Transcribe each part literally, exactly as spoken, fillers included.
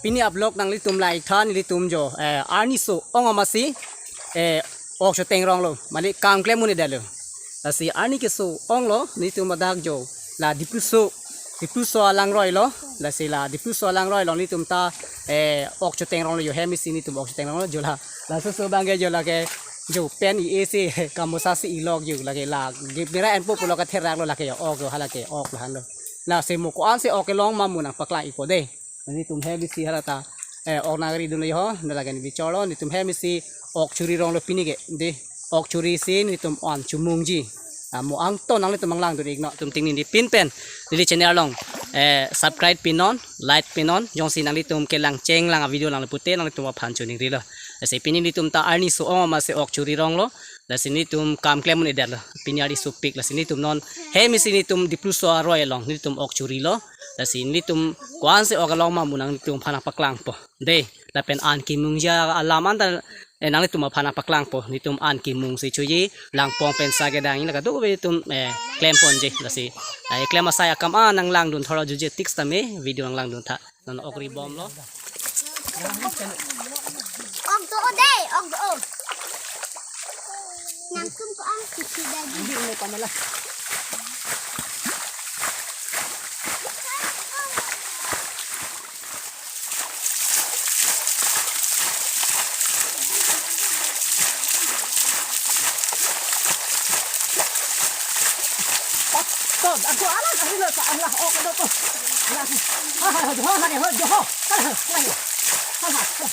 Pini a-vlog nanglitum la-ik tha, nelitum jo, eh, arni so-ong amatsi, eh, ok choteng ronglo, mane kam klem un-edetlo. Lasi arni keso-onglo, nelitum ladak jo, la Dipluso, Dipluso alangroi lo, lasi la Dipluso alangroi lo nelitum ta, eh, ok choteng ronglo jo, hem isi nelitum ok choteng ronglo jo la. Laso so abangke jo lake, jo pen i-e si, kamosa si ilok jo lake la, ge-, mera enpo pulo katherak lo lake jo, ok jo halake, ok lahenlo. Lasi mo ko-ansi ok kelong ma mo nangpaklang-ikpo dei. Nelitum hem isi hala ta, eh, ok nangridunlo jo, nda lake ne bichorlo, nelitum hem isi ok chori ronglo pini ke, dei. Ok chorisi nelitum an chomungji. Ah, mo angton nanglitum nanglangdun-iknon, tum ting neli pin pen, neli channel along, eh, subscribe pinon, like pinon, jongsi nanglitum kelang chenglang a-video lang pute, nanglitum aphan choningrilo. Lasi pini nelitum ta arni so-ong amatsi ok chori ronglo, lasi nelitum kam klem un-edetlo. Pini arni sopik, lasi nelitum non hem isi nelitum Dipluso aroi along nelitum ok chorilo. Lasi nelitum ko-ansi ok kelong ma mo nangtum aphan nangpaklangpo. Dei, lapen an kemungji alam anta, eh, nanglitum aphan nangpaklangpo. Nelitum an kemungsi choji, langpong pen sa kedang, ina kadokave nelitum, eh, klemponji. Lasi, eh, klem asai akam an nanglangdun thora juje tik sitame, video nanglangdun tha. Non ok ri bomlo. Ok do-o dei, ok do-o. Nangtum ko-an si si dei. Hindi mo pamela. To, ako alam, ako lo, sa Allah, oh, kado to. Alam. Ah, ah, ho, ho, ho, ho. Hala, hala, hala. Hala, hala.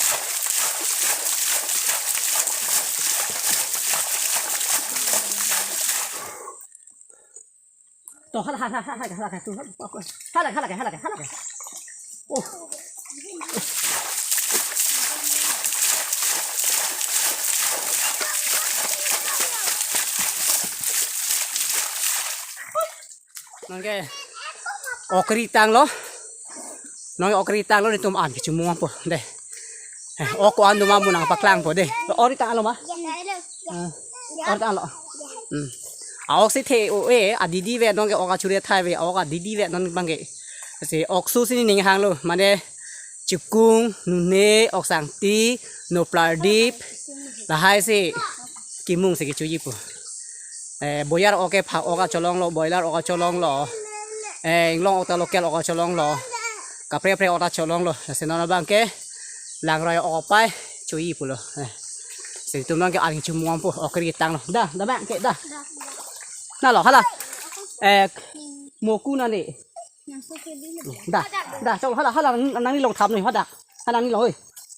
To, hala, hala, hala, hala, hala, to, hala, hala, hala, hala, hala. Oh. Nonke ok ri tanglo. Nonke ok ri tanglo, nelitum an kechomungpo dei. Eh, ok ko-an do ma mo nangpaklangpo dei. Ok ri tanglo ma? Ah, ok ri tanglo. Hmm. A-ok si the-o-e, adidi ave nonke, ok achuri athai ave, ok adidi ave non abangke. Si ok so si nening hanglo, mane Chipkung, Nune, ok Sangti, Noplardip, lahai si kemungsi kechojipo. Eh, boyar ok ke phak ok acholonglo, boiler ok acholonglo. Eh, inglong ok ta local ok acholonglo. Kaprek kaprek ok ta cholonglo. Lasi non abangke langroi ok pai choji pulo. Eh. Si nelitum abangke an chomungpo, ok ri tanglo. Da, da abangke, da. Nalo, hala. Eh, moku nani. Da, da, chok hala, hala, nang, nangli long thap noi, hadak. Hala nangli long, oi.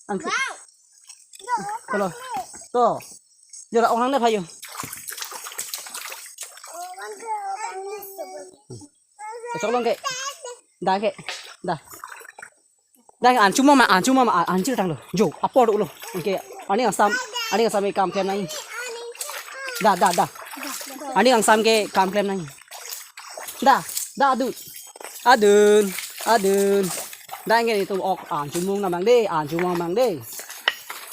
Ang, cholo. To. Jora ong nangne phayo. Chok long ke. Da ke. Da. Da ke an chomung ma, an chomung ma, an chiri tanglo. Jo, apor ulo. Ke, arni kangsam, arni kangsam ke kam klem nang. Da, da, da. Arni kangsam ke kam klem nang. Da, da, adun. Adun, adun. Da, nge nelitum ok an chomung nang abang dei, an chomung abang dei.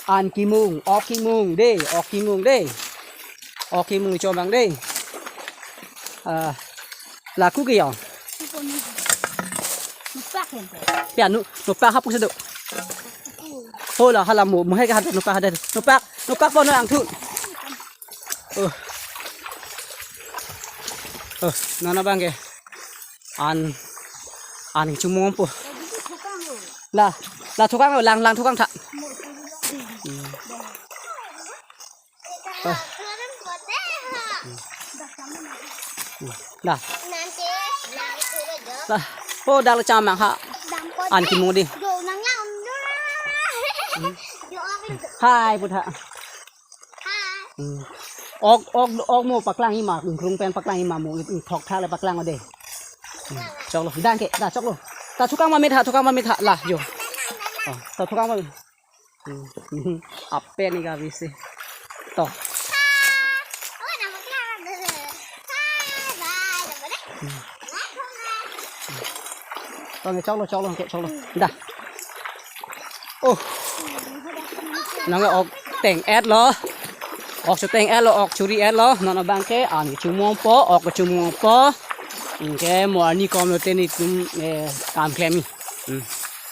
An kemung, ok kemung dei, ok kemung dei. Ok kemung chom abang dei. Ah, laku ke ya. Pia nu, nopak hapus do. Hola, hala mo, mo he ka hada, nopak hada. Nopak, nopak po no angthu. Oh. Oh, non abangke. An, an chomungpo. La, la thukang, lang, lang thukang tha. Hmm. Oh. Hmm. La. La. Oh, dak le chamang ha. An kemung dei. Hai, putha. Hmm. Ok, ok, ok mo paklang-i ma, krung pen paklang-i ma mo, thok tha le paklang-o dei. Hmm. Choklo, dang ke, da choklo. Ta thukang ma mit ha, thukang ma mit ha, la, jo. Oh, ta thukang ma mit. Hmm. Ape ni ka bisi. To. Hmm. To nge choklo, choklo, nge choklo. Da. Oh. Nang ok teng-etlo. Ok choteng-etlo, ok chori-etlo. Non abangke an chomungpo, ok chomungpo. Anke mo arni kom lote nelitum, eh, kam klem ni. Hmm.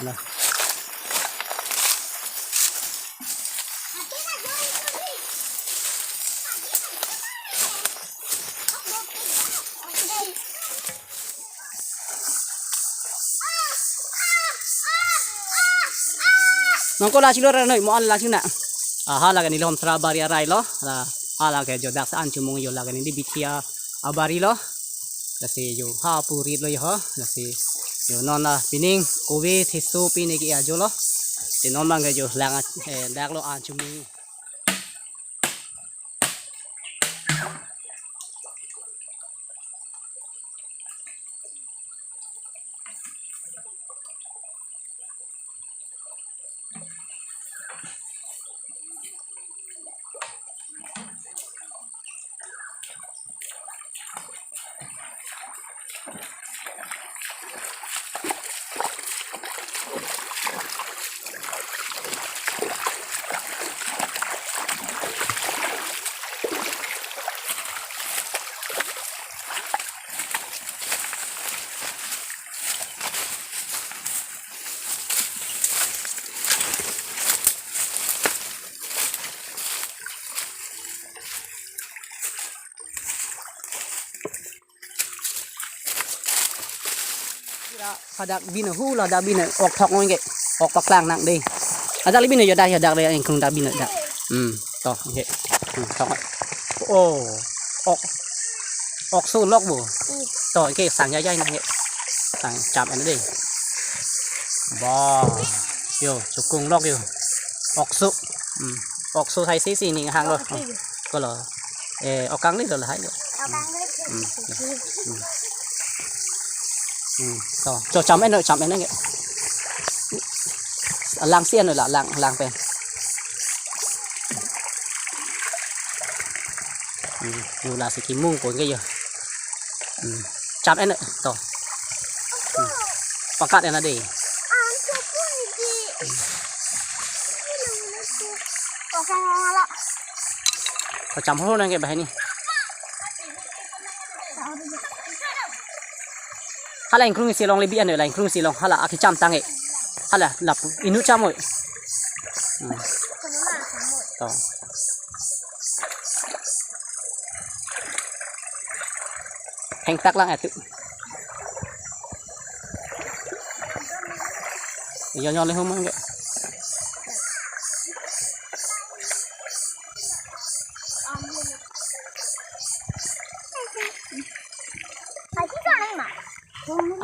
Da. Nangko la chilo ra noi mo an la china. Ah, hala ke neli Homsra abari arai lo. La, hala ke jo dak sa an chumung jo la ke neli bithi abari lo. Lasi jo ha purit lo jo ho. Lasi jo non la pining kove theso pine ke ajo lo. Si non bang ke jo lang, eh, dak lo an chumung. Hadak bin hu la dak bin ok thok ngon ke. Ok paklang nang dei. Ajak le bin yo dak yo dak le ingkung dak bin dak. Hmm, to, oke. Hmm, thok. Oh. Ok. Ok so lok bo. To, oke, sang ya ya nang ke. Sang cham en dei. Ba. Yo, chukung lok yo. Ok so. Hmm. Ok so hai si si ning hang lo. Ko lo. Eh, ok kangli lo lahai lo. Hmm. Hmm. Hmm. Hmm. To, cho cham en lo, cham en ke. Lang si en lo la, lang, lang pen. Hmm. Yo la si kimung ko ke yo. Hmm. Cham en lo, to. Hmm. Pakat en dei. Ko cham ho nang ke bahini. Hala ingkrung si long le bi an la ingkrung si long hala aki cham tang e. Hala lapu inut cham oi. Hmm. To. Heng tak lang atu. Iyo nyo le humang ke.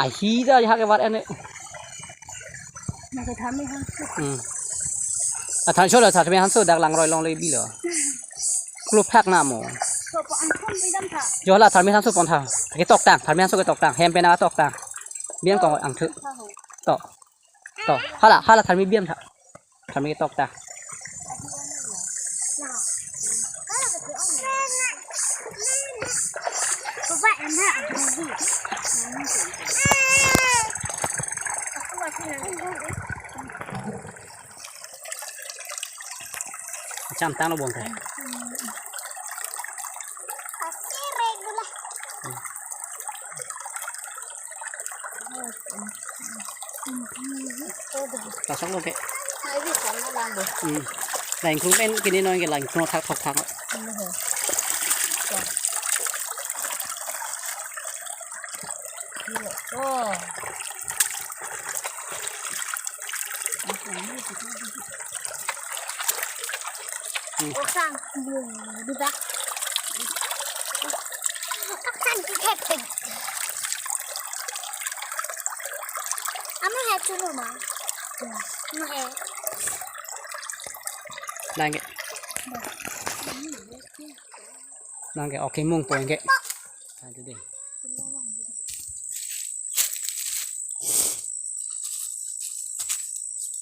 Ahi da ya ke war ene. Hmm. A than cholo than me hanso dak langroi longle bilo. Klo phak na mo. Jo la tharmi thanso pon tha. Ke tok tang, tharmi thanso ke tok tang, hem pen a tok tang. Biang kong angthu. To. To. Hala, hala tharmi biang tha. Tharmi ke tok tang. Cham tang lo bong kai. Pasok lo ke. Hmm. Langkrung pen kini non ke langkrung thak thok thak. Oh. Osang, duda. Kapan kita peg? Ama hai chulu ma. Ama hai. Nang ke. Nang ke, okay, mung point ke. Thank you deh.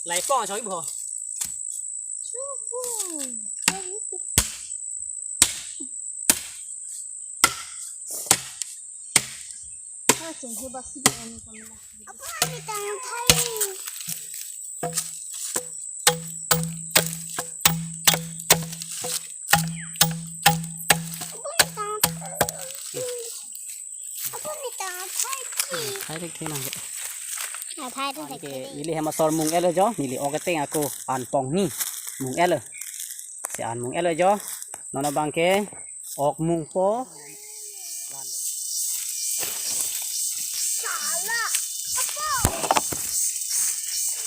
Lai pong choi bo. Hai thek thena ke. Hai thek thek. Neli hem asor mung-et lo jo, neli ok ateng ako an pong ni mung-et lo. Si an mung-et lo jo. Non abang ke ok mungpo.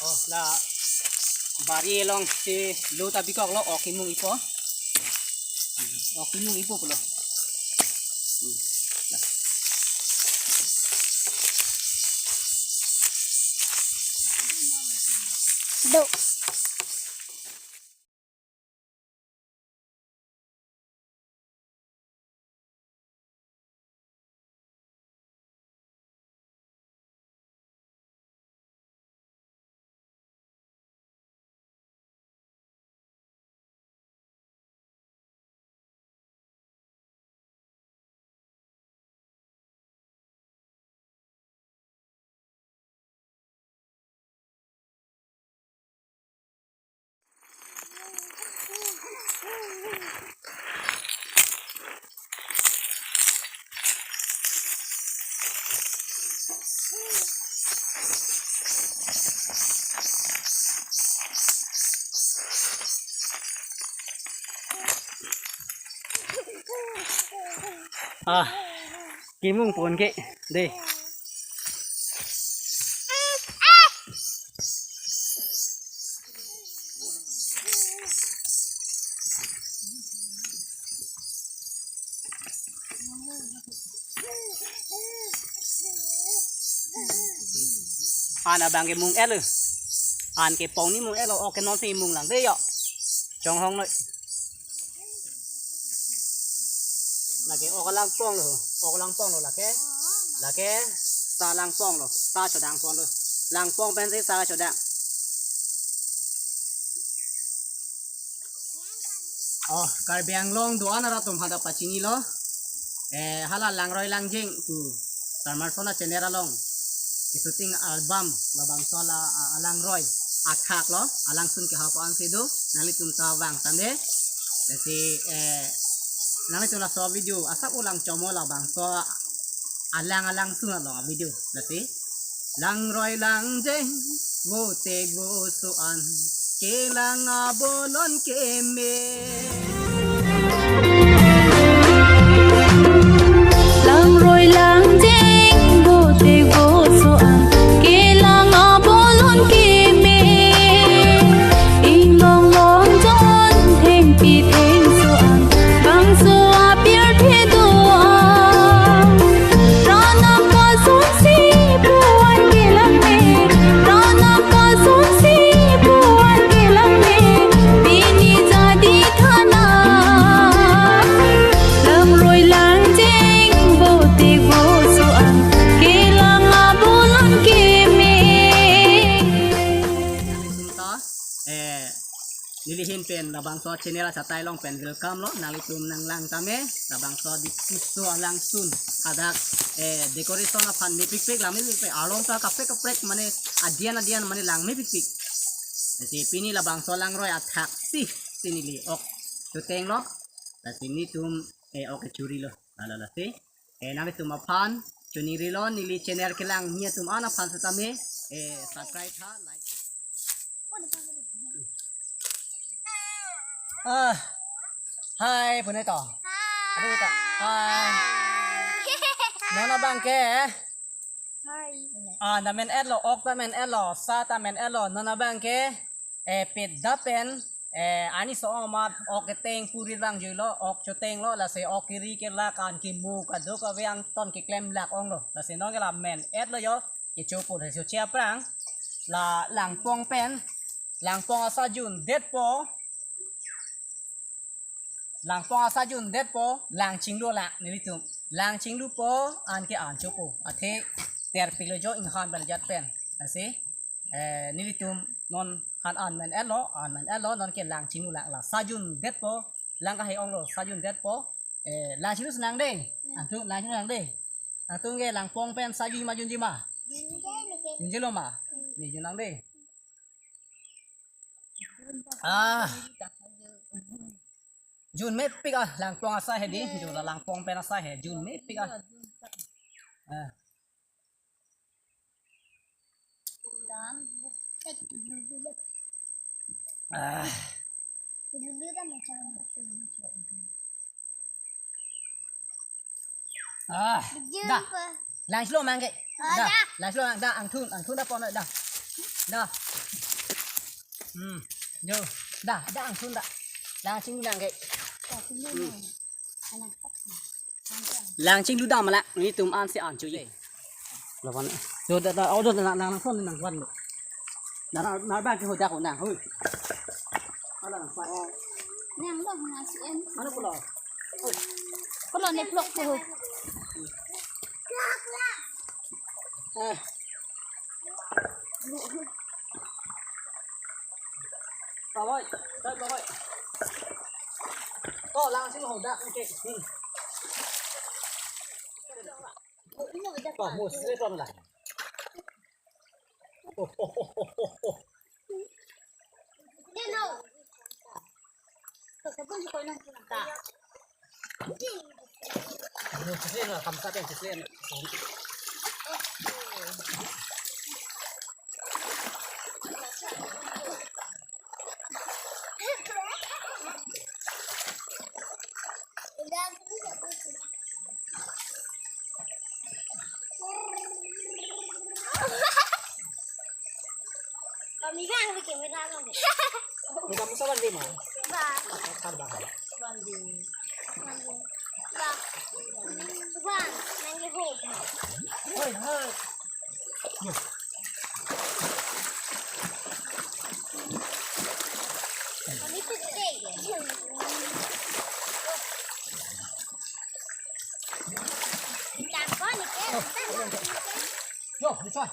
Oh, la. Bari along si lo ta bikok lo, ok kemung-ipo. Ok kemung-ipo pulo. Do. Ah, kemung pon ke, dei. An abang ke mung-etlo. An ke pong ni mung-etlo, ok ke non si mung lang dei yo. Chonghong noi. Lake ok alang ponglo, ok alang ponglo lake. Lake sa alang ponglo, sa chodang ponglo. Lang pong pensi sa chodang. Oh, Karbi Anglong do-an arat atum hadak pachinilo. Eh, hala Langroi Langjeng pu Karmarson a-channel along. Shooting album labangso la, ah, alangroi athak lo, alangsun ke hapo ansi do, nanglitum ta vang tangte. Lasi, eh, nanglitum laso video asap ulang chomo labangso alang alangsun along video. Lasi. Langroi langjeng, votek voso an, kelang abolon keme. Langroi langjeng, votek voso an, kelang abolon keme. Inglong long jon, thengpi thengso an, bangso apirthe do-an. Ranam kasonsi pu an kelang me, ranam kasonsi pu an kelang me, pini jadi thana. Langroi langjeng, votek voso an, kelang abolon keme. Nanglitum ta, eh, neli ahin pen labangso channel achatai along pen welcome lo, nanglitum nanglang tame, labangso Diphuso alangsun hadak, eh, decoration aphan mepikpik, lang mepikpik, arlong ta kaprek kaprek mane adian adian mane lang mepikpik. Lasi pini labangso langroi athak si, si neli ok chotenglo, lasi nelitum, eh, ok kechorilo, lalo lasi. Eh, nanglitum aphan choningrilo, neli channel kelang ni atum an aphan setame, eh, subscribe tha, like. Ah, hi, punai to. Hi. Adi to. Hi. Non abang ke? Hi. Ah, ta men-etlo, ok ta men-etlo, sa ta men-etlo, non abang ke? Eh, pet da pen, eh, arni so-om amat ok keteng puri vangjuilo, ok chotenglo, lasi ok keri kelak an kemu kadokave angton keklem lak onglo. Lasi non ke la men-etlo yo, kechopo lasi choche aphrang. La langpong pen, langpong asajun detpo. Langpong asajun detpo, lang chinglu lang nelitum. Lang chinglupo, an ke an chopo. Athe terpiklo jo inghan bal jat pen. Lasi, eh, nelitum non han an men-etlo, an men-etlo, non ke lang chinglu lang, la sajun detpo, lang kahe onglo, sajun detpo. Eh, lang chinglu si nang dei. Angthung lang chinglu nang dei. Angthung ke langpong pen sajun ma junji ma? Junjilo ma? Ne jun nang dei. Ah. Jun mepik ah, langpong asai he dei. Jun la langpong pen asai he. Jun mepik ah. Ah. Ah. Ah, da. Lang chinglu mang ke. Ah, da. Da. Lang chinglu mang, da, angthun, angthun da pon da. Da. Hmm. Jo. Da, da angsun da. Da angsun da ke. Langching lu dam la, netum ansi an cho ye. Lawan. Jo da da, oh, jo da nang nang son nang wan. Nang nang nang ba ke ho da ko nang, hui. Ala nang wan. Nang lo nang si en. Ano ko lo? Ko lo ne plok ko ho. Eh. Babai, babai, babai. To, langching ho da, okay. Hmm. To, mo, sile to la. Oh, oh, oh, oh, oh, oh. Mo, sile na, kamsa pen sile na. Kami kan bikin merah kan. Bukan musa bandi ma. Ba. Kar ba. Bandi. Bandi. Ba. Ba. Nang ho. Hoi, hoi. Yo, this one.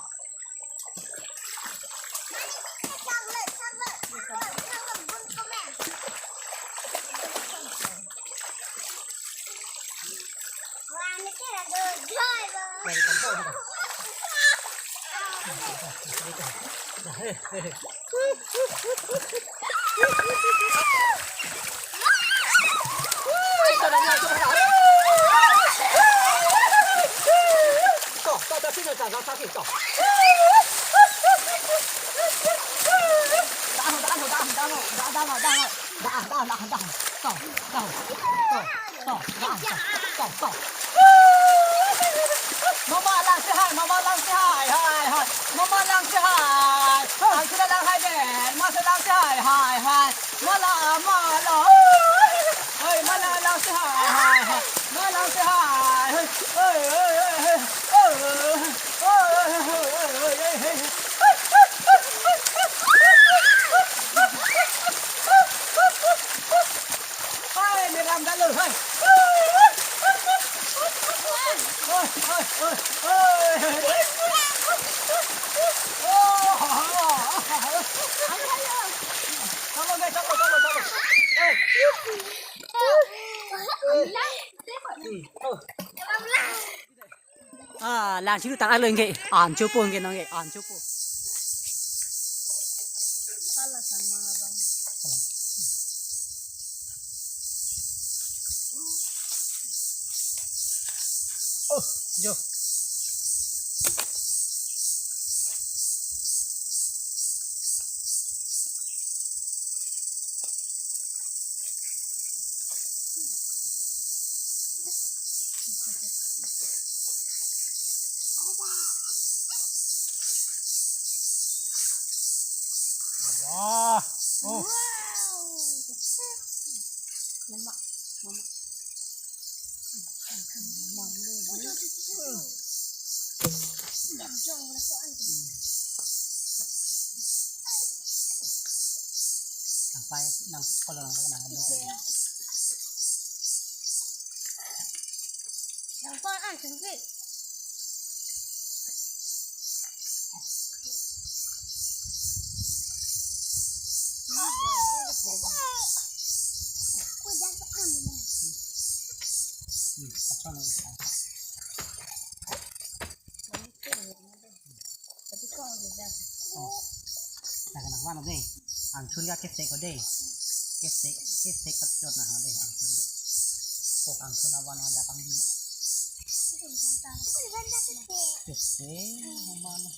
Mama lang si hai, mama lang si hai, hai, hai. Mama lang si hai. Ang sila lang hai den. Ma si lang si hai, hai, hai. Mala, mala. Hai, mala lang si hai, hai, hai. Ma lang si hai. Hai, hai, hai, hai. Hai, hai, hai, hai. Hai, meram dalo, hai. Hai, hai, hai, hai. Oh, ha, ha. Chalo, chalo, chalo, chalo. Eh. Hmm. Oh. Ah, langching tang alo ke, an chopo ke nang ke, an chopo. Oh, jo. Wah. Oh. Mama, mama. Sampai nang sekolah nang nang. Nang sekolah kan sempit. Tapi kok udah. Oh. Nah, kena mana deh? Angthun ya kesek ko deh. Kesek, kesek pachot na deh angthun deh. Oh, angthun awan ada pang di. Kesek, mana?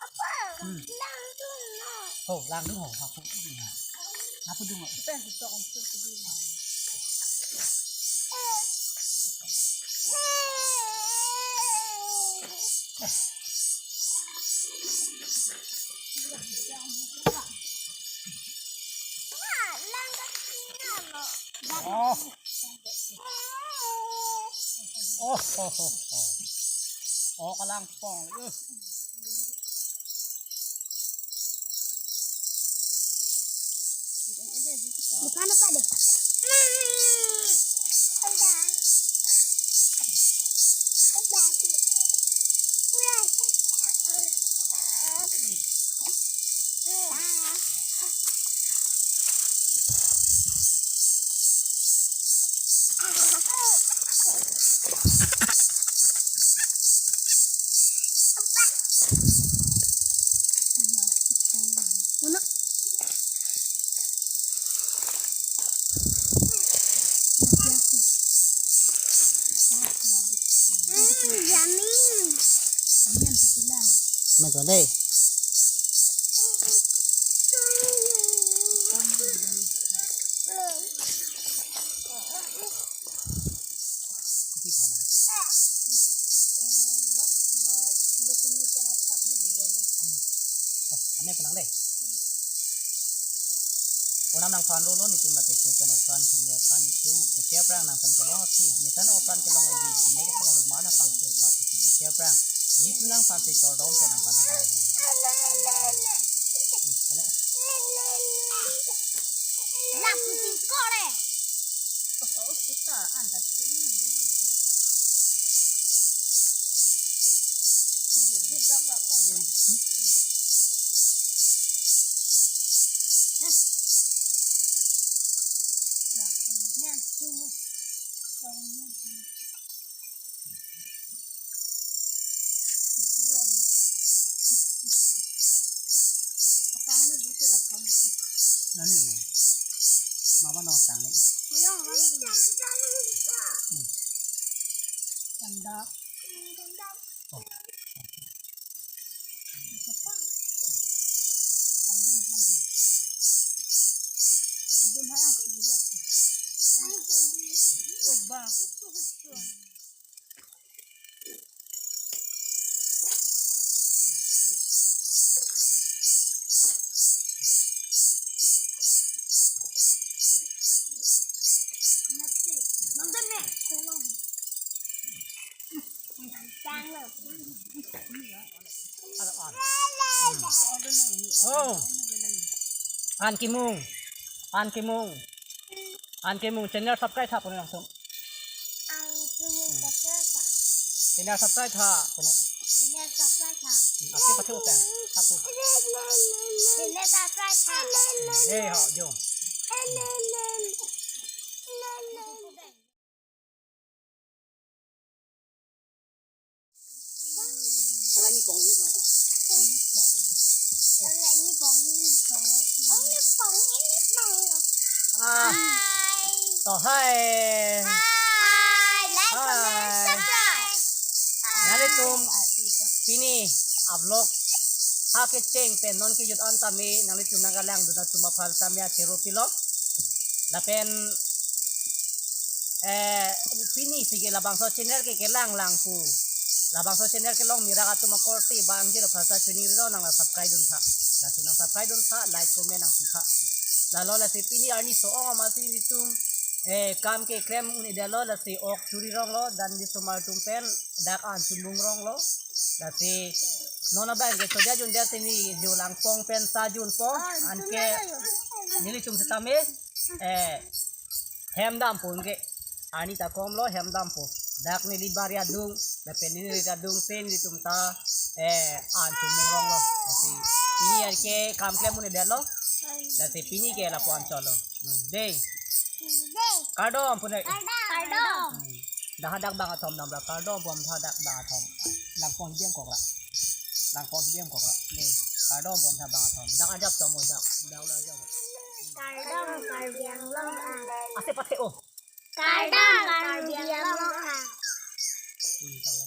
Apa? Hmm. Langdung, no. Oh, langdung, oh, aku. Apa dong? Apa yang ditok angthun kedua? Oh. Oh, oh, oh, oh. Oh, kalangpong. Uh. Bukan apa deh? Mm, yummy. Mas dei. Ane penang dei. Onam nangphan rolo netum lake chu pen opran keme aphan netum kechephrang nangphan kelong si. Nesan opran kelong lagi. Ne ke kelong mana pangkul sa kechephrang. Jitu nangphan si sordom ke nangphan. Lapu tingkore. Nani no? Mama no tang ni. Anda. Oh. Oh. An Kimung. An Kimung. An Kimung channel subscribe tha puni langsung. An Kimung subscribe tha. Channel subscribe tha puni. Channel subscribe tha. Ake pathu pen. Aku. Channel subscribe tha. Eh, ho, jo. Ah. Hi. To hai. Hi. Like, comment, subscribe. Nanglitum pini a-vlog ha kecheng pen non kejut an tame nanglitum nangkelangdun atum aphan tame athero pilo. Lapen eh, pini si ke labangso channel ke kelang lang pu. Labangso channel kelong mirak atum akorte bang jiro phasa chini riro nang la subscribe dun tha. Lasi nang subscribe dun tha, like, comment nang tha. Lalo lasi pini arni so-ong amatsi netum, eh, kam keklem un-edetlo lasi ok churi ronglo, dan netum artum pen dak an chumung ronglo. Lasi non abang ke chodia jun dia sini jo langpong pen sa junpo, anke nelitum setame, eh, hem dampo anke. Arni ta komlo hem dampo. Dak neli bari adung, lapen neli rit adung pen netum ta, eh, an chumung ronglo. Lasi pini anke kam klem un-edetlo. Lasi pini ke lapu-an cholo. Hmm, dei. Kardom puni. Kardom. Hmm. Dak hadak bang athom damra kardom pon tha dak bang athom. Langpong diam kokra. Langpong diam kokra. Dei. Kardom pon tha bang athom. Dak ajap tomo dak. Dak ula ajap. Kardom Karbi Anglong a. Ase pathe o. Kardom Karbi Anglong a. Hmm, tahu.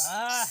Ah.